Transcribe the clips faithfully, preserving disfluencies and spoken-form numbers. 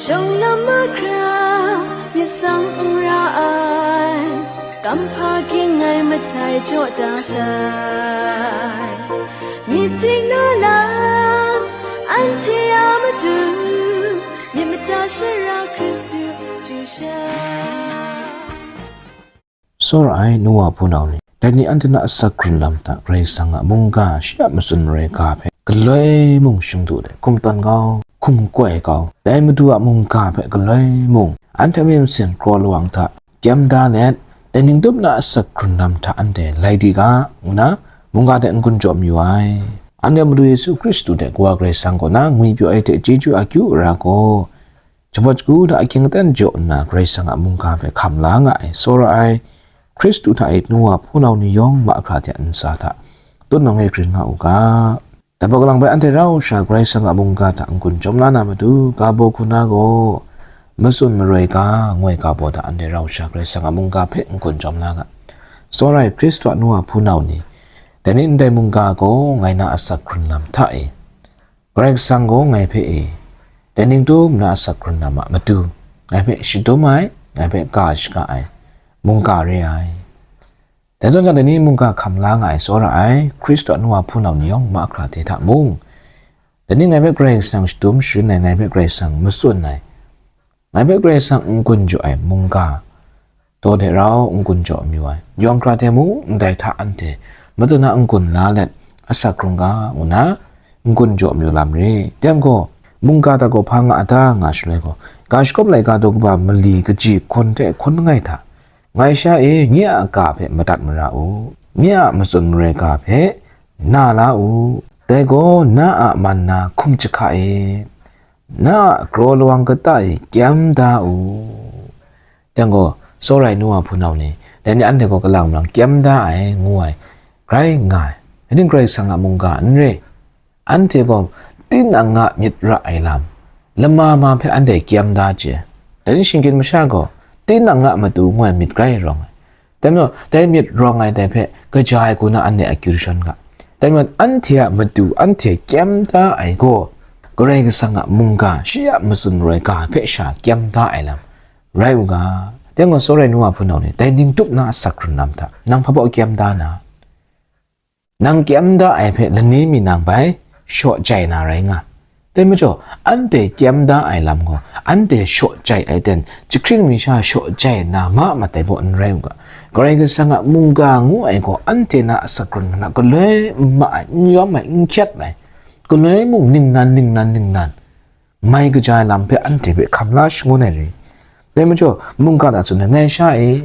Shawng lam mahkra myit tsang n ra ai, kamhpa ging ai mahtai jaw da sai. Myit ting na lam, anhte a matu, myit mada shara Hkristu chyu sha. Tsawra ai nu wa hpunau ni, dai ni anhte na asak hkrun lam hta Karai Kasang a mungga shi a matsun marai ga hpe galoi mung shingdu let hkum tawn kau, hkum koi kau, dai Madu a mungga hpe galoi mung anhte myit masin kraw lawang hta kyem da let, dai ning tup na asak hkrun lam hta anhte lai di ga, ngu na mungga hte n-gun jaw mayu ai. Anhte Madu Yesu Hkristu hte Kawa Karai Kasang kaw na ngwipyaw ai hte chyeju akyu ara gaw, Jabawt shagu hta ahkying aten jaw nna Karai Kasang a mungga hpe hkam la nga ai, tsawra ai Hkristu hta e nu wa hpunau ni yawng mahkra hte a ntsa hta tutnawng e grin nga u ga. Dai hpawt kalang bai anhte rau sha Karai Kasang a mungga hta n-gun jawm la na matu, ga baw hku na gaw, matsun maroi ga, ngoi ga baw hta anhte rau sha Karai Kasang a mungga hpe n-gun jawm la ga. Tsawra ai Hkristu a nu wa hpunau ni, dai ni ndai mungga gaw ngai na asak hkrun lam hta e, Karai Kasang gaw ngai hpe e, dai ning tup na asak hkrun lam a matu, ngai hpe shadum ai, ngai hpe ga shaga ai, mungga re ai. Dai zawn jang, dai ni mungga hkam la nga ai tsawra ai, Hkristu a nu wa hpunau ni yawng mahkra hte hta mung, dai ni ngai hpe Karai Kasang shadum sharin ai, ngai hpe Karai Kasang matsun ai, ngai hpe Karai Kasang n-gun jaw ai mungga, taw hte rau n-gun jaw mayu ai. Yawng hkra hte mung ndai hta anhte matsun a n-gun la let asak hkrung ga, ngu na n-gun jaw mayu lam re. Teng gaw, mungga hta gaw hpa nga a ta nga shaloi gaw, ga shakawp laika daw kaba mali kaji hkun hte hkun langai hta, ngai sha e, nye a ga hpe madat mara u, nye a matsun maroi ga hpe na la u, dai gaw na a man na hkum jahka e, na a kraw lawang kata e kyem da u. Teng gaw, tsawra ai nu wa hpunau ni, dai ni anhte gaw kalang malang kyem da ai, ngu ai, grai nga ai. Dai ning Karai Kasang a mungga n re. Anhte gaw tinang a myit ra ai lam, lama ma hpe anhte kyem da chye. Dai ni shinggyim masha gaw tinang a matu ngu ai myit grai rawng ai. Dai majaw, dai myit rawng ai dai hpe kaja ai hku na anhte akyu shawn ga. Dai majaw, anhte a matu anhte kyem da ai gaw, Karai Kasang a mungga shi a matsun maroi ga hpe sha kyem da ai lam rai u ga. Teng gaw, tsawra ai nu wa hpunau ni, dai ning tup na asak hkrun lam hta nang hpa baw kyem da na? Nang kyem da ai hpe lani mi nang bai shaw jai na rai nga. Dai majaw, anhte kyem da ai lam gaw, anhte shaw jai ai ten, jahkring mi sha shaw jai na ma mat ai baw n rai u ga. Karai Kasang a mungga ngu ai gaw, anhte na asak hkrun hta galoi n ma ai, n yawm ai, n hkyet ai, galoi mung ningnan, ningnan, ningnan, mai kaja ai lam hpe anhte hpe hkam la shangun ai re. Dai majaw, mungga hta tsun ai, ngai sha e,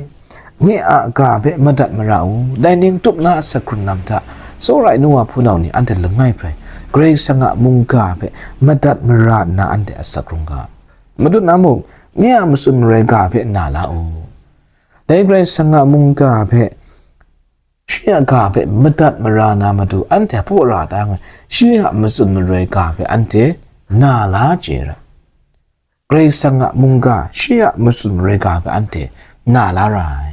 nye a ga hpe madat mara u, dai ning tup na asak hkrun lam hta, tsawra ai nu wa hpunau ni anhte langai hpe, Karai Kasang a mungga hpe madat mara nna anhte asak hkrung ga. Matut na mung, nye a matsun maroi ga hpe na la u. Dai Karai Kasang a mungga hpe, shi a ga hpe madat mara na matu anhte hpaw ra ta nga, shi a matsun maroi ga hpe anhte na la chye ra. Karai Kasang a mungga shi a matsun maroi ga hpe anhte na la ra ai.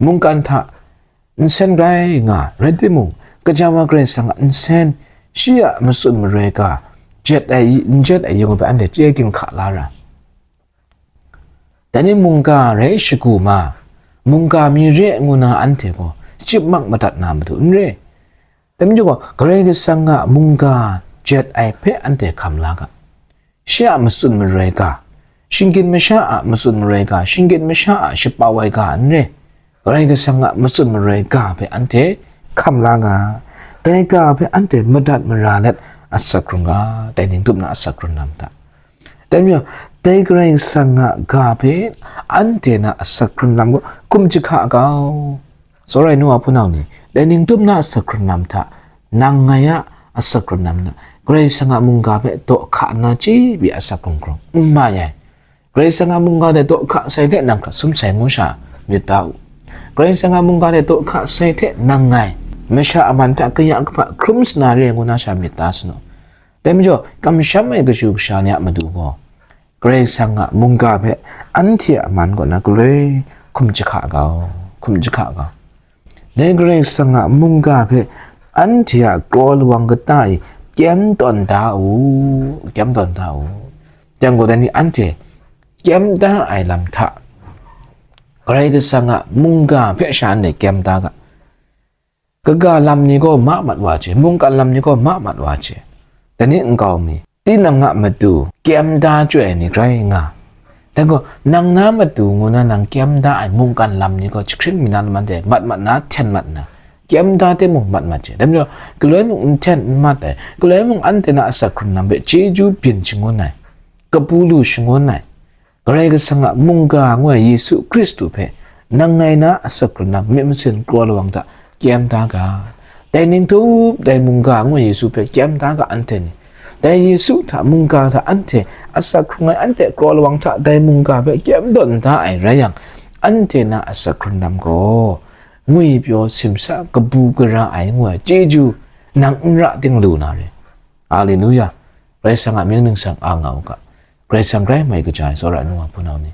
Mungkan hta nsen rai nga rai timung, kaja wa Karai Kasang a nsen shi a matsun maroi ga jet ai, n jet ai yung hpe anhte chye ginhka la ra. Dai ni mungga rai shagu ma, mungga mi re ngu na anhte gaw chyip mak madat na matu n re. Dai majaw gaw, Karai Kasang a mungga jet ai hpe anhte hkam la ga. Shi a matsun maroi ga, shinggyim masha a matsun maroi ga, shinggyim masha a shapau ai ga n re. Karai Kasang a matsun maroi ga hpe anhte hkam la nga, dai ga hpe anhte madat mara let asak hkrung ga, dai ning tup na asak hkrun lam hta. Dai majaw, dai Karai Kasang a ga hpe anhte na asak hkrun lam gaw hkum jahka kau. Tsawra ai nu wa hpunau ni, dai ning tup na asak hkrun lam hta, nang ngai a asak hkrun lam hta, Karai Kasang a mungga hpe daw hka nna chyebi asak hkrung hkrung n mai ai. Karai Kasang a mungga hte daw hka sai hte nang hkrat sum sai ngu sha myit da u. Karai Kasang a mungga hte daw hka sai hte nang ngai masha a man hta kaya kahpa hkrum sana re ngu na sha myit da sa nu. Dai majaw, kamsham ai kashu kasha ni a matu gaw, Karai Kasang a mungga hpe anhte a man kaw na galoi hkum jahka kau, hkum jahka kau. Dai Karai Kasang a mungga hpe anhte a kraw lawang kata e kyem tawn da u, kyem tawn da u. Yang gaw dai ni anhte kyem da ai lam hta, Karai Kasang a mungga hpe sha anhte kyem da ga. Kaga lam ni gaw ma mat wa hte, mungkan lam ni gaw ma mat wa hte, dai ni nkau mi, tinang a matu kyem da chyoi ai ni grai nga. Dai gaw, nang na matu ngu na nang kyem da ai mungkan lam ni gaw, jahkring mi na lam anhte mat mat na, hten mat na, kyem da timung mat mat hte. Dai majaw, galoi mung n hten n mat ai, galoi mung anhte na asak hkrung lam hpe chyeju byin shangun ai, kabu lu shangun ai, Karai Kasang a mungga ngu ai Yesu Hkristu hpe, nang ngai na asak hkrung lam myit masin kraw lawang hta kyem da ga. Dai ninghtum, dai mungga ngu ai Yesu hpe kyem da ga anhte ni. Dai Yesu hta, mungga hta anhte asak hkrung ai, anhte kraw lawang hta dai mungga hpe kyem dawn da ai rai yang, anhte na asak hkrung lam gaw ngwi pyaw simsa kabu gara ai ngu ai chyeju nang n ra ting lu na re. Haleluya! Karai Kasang a mying ningsang a nga u ga. Karai Kasang grai mai kaja ai tsawra ai nu wa hpunau ni,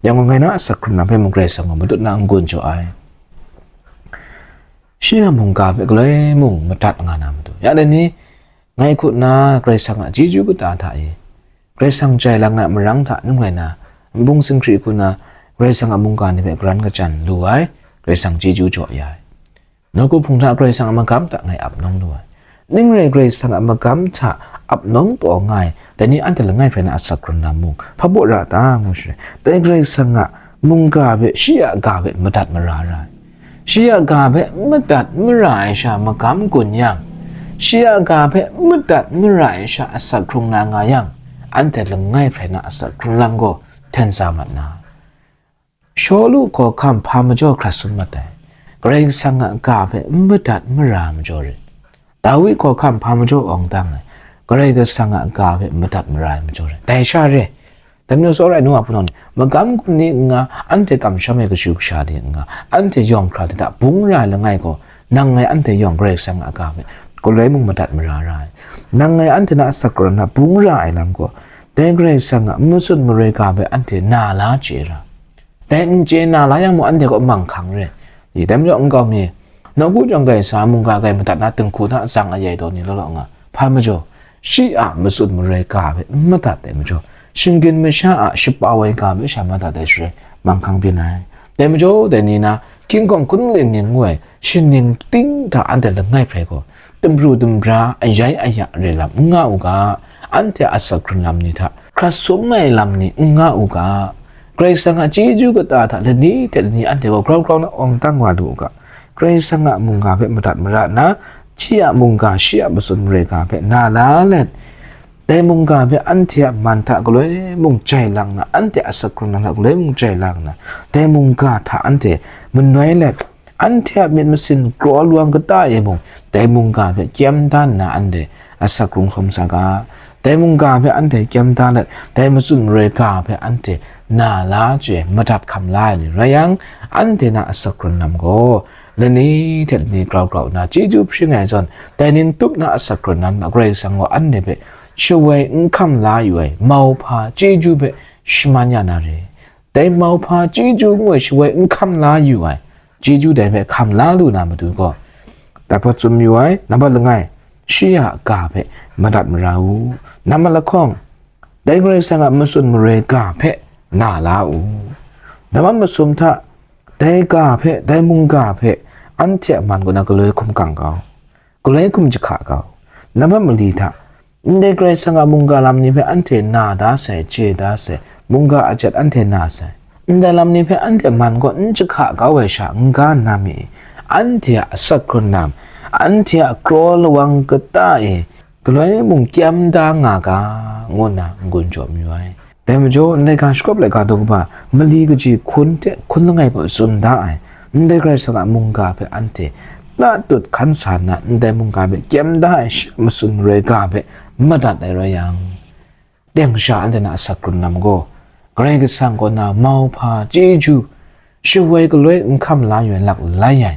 yang gaw ngai na asak hkrung lam hpe mung Karai Kasang gaw matut na n-gun jaw ai. Shi a mungga hpe galoi mung madat nga na matu, ya dai ni, ngai hku nna Karai Kasang a chyeju kata hta e, Karai Kasang jai lang ai marang hta n rai na, nbung singhkri hku nna Karai Kasang a mungga ni hpe karan kachyan lu ai, Karai Kasang chyeju jaw ya ai. Nawku hpung hta Karai Kasang a magam hta ngai ap nawng lu ai. Ning rai Karai Kasang a magam hta ap nawng taw nga ai, dai ni anhte langai hprai na asak hkrung lam mung hpa baw ra ta ngu shaloi, dai Karai Kasang a mungga hpe shi a ga hpe madat mara ra ai. Shi a ga hpe madat mara ai sha magam gun yang, shi a ga hpe madat mara ai sha asak hkrung na nga yang, anhte langai hprai na asak hkrung lam gaw hten sa mat na. Shawlu hkawhkam hpa majaw hkrat sum mat ai? Karai Kasang a ga hpe n madat n mara ai majaw re. Dawi hkawhkam hpa majaw awng dang ai? Karai Kasang a ga hpe madat mara ai majaw re. Dai sha re. Dai majaw tsawra ai nu wa hpunau ni, magam gun ni n nga, anhte kamsham ai kashu kasha ni n nga, anhte yawng hkra hte hta bung ra ai langai gaw, nang ngai anhte yawng Karai Kasang a ga hpe galoi mung madat mara ra ai. Nang ngai anhte na asak hkrung lam hta bung ra ai lam gaw, dai Karai Kasang a matsun maroi ga hpe anhte na la chye ra. Dai n chye na la yang mung, anhte gaw manghkang re. I, dai majaw nkau mi, nawku chyawm kai sa mungga kai madat na dinghku hta tsang ayai taw ni law law nga, hpa majaw, shi a matsun maroi ga hpe n madat ai majaw, shinggan masha a shapau ai ga hpe sha madat ai shaloi, manghkang byin ai. Dai majaw, dai ni na, hkying hkawng hkun maling ning ngu ai, shaning ting hta anhte langai hprai gaw, tamru tamra, ayai aya re lam n nga u ga, anhte a asak hkrung lam ni hta hkrat sum ai lam ni n nga u ga, Karai Kasang a chyeju kata hta lani hte lani anhte gaw grau grau na awng dang wa lu u ga, Karai Kasang a mungga hpe madat mara nna, shi a mungga, shi a matsun maroi ga hpe na la let, dai mungga hpe anhte a man hta galoi mung jai lang nna, anhte a asak hkrung lam hta galoi mung jai lang nna, dai mungga hta anhte manoi let, anhte a myit masin kraw lawang kata e mung, dai mungga hpe kyem da nna anhte asak hkrung hkawm sa ga. Dai mungga hpe anhte kyem da let, dai matsun maroi ga hpe anhte na la chye, madat hkam la ai ni rai yang, anhte na asak hkrung lam gaw lani hte lani grau grau nna chyeju hpring ai zawn, dai ning tup na asak hkrung lam hta Karai Kasang gaw anhte hpe shawoi n hkam la yu ai mauhpa chyeju hpe shaman ya na re. Dai mauhpa chyeju ngu ai shawoi n hkam la yu ai chyeju dai hpe hkam la lu na matu gaw, dai hpa tsun mayu ai, nambat langai, shi a ga hpe madat mara u. Nambat lahkawng, dai Karai Kasang a matsun maroi ga hpe na la u. Nambat masum hta, dai ga hpe, dai mungga hpe, anhte a man kaw na galoi hkum kang ga u. Galoi hkum jahka ga u. Nambat mali hta, ndai Karai Kasang a mungga lam ni hpe anhte na da sai, chye da sai, mungga a jat anhte na sai. Ndai lam ni hpe anhte man kaw n jahka kau ai sha n ga nna mi? Anhte a asak hkrung lam, anhte a kraw lawang kata e galoi mung kyem da nga ga, ngu nna n-gun jaw mayu ai. Dai majaw, ndai ga shakawp laika daw kaba mali kaji hkun hte hkun langai gaw tsun da ai, ndai Karai Kasang a mungga hpe anhte na tut hkan sa nna, ndai mungga hpe kyem da ai shi a matsun maroi ga hpe madat ai rai yang, teng sha anhte na asak hkrung lam gaw, Karai Kasang kaw na mauhpa chyeju, shawoi galoi n hkam la yu ai lak lai ai,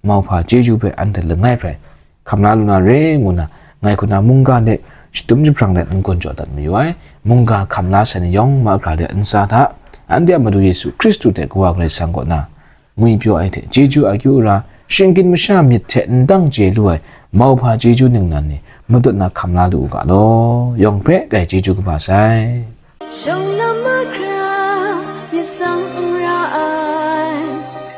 mauhpa chyeju hpe anhte langai hpe hkam la lu na re, ngu nna, ngai hku na mungga de shatum jahprang let n-gun jaw dat mayu ai. Mungga hkam la sai ni yawng mahkra de ntsa hta, anhte a Madu Yesu Hkristu hte Kawa Karai Kasang kaw na ngwi pyaw ai hte chyeju akyu ra, shinggyim masha myit hte ndang chye lu ai mauhpa chyeju ningnan ni matut na hkam la lu u ga law, yawng hpe kai chyeju kaba sai. Shawng lam mahkra myit tsang n ra ai,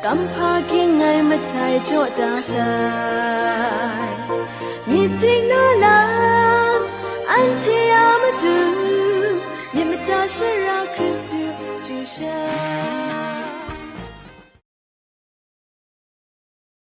kamhpa ging ai mahtai jaw da sai. Myit tik na lam, anhte a matu, myit mata shara hkra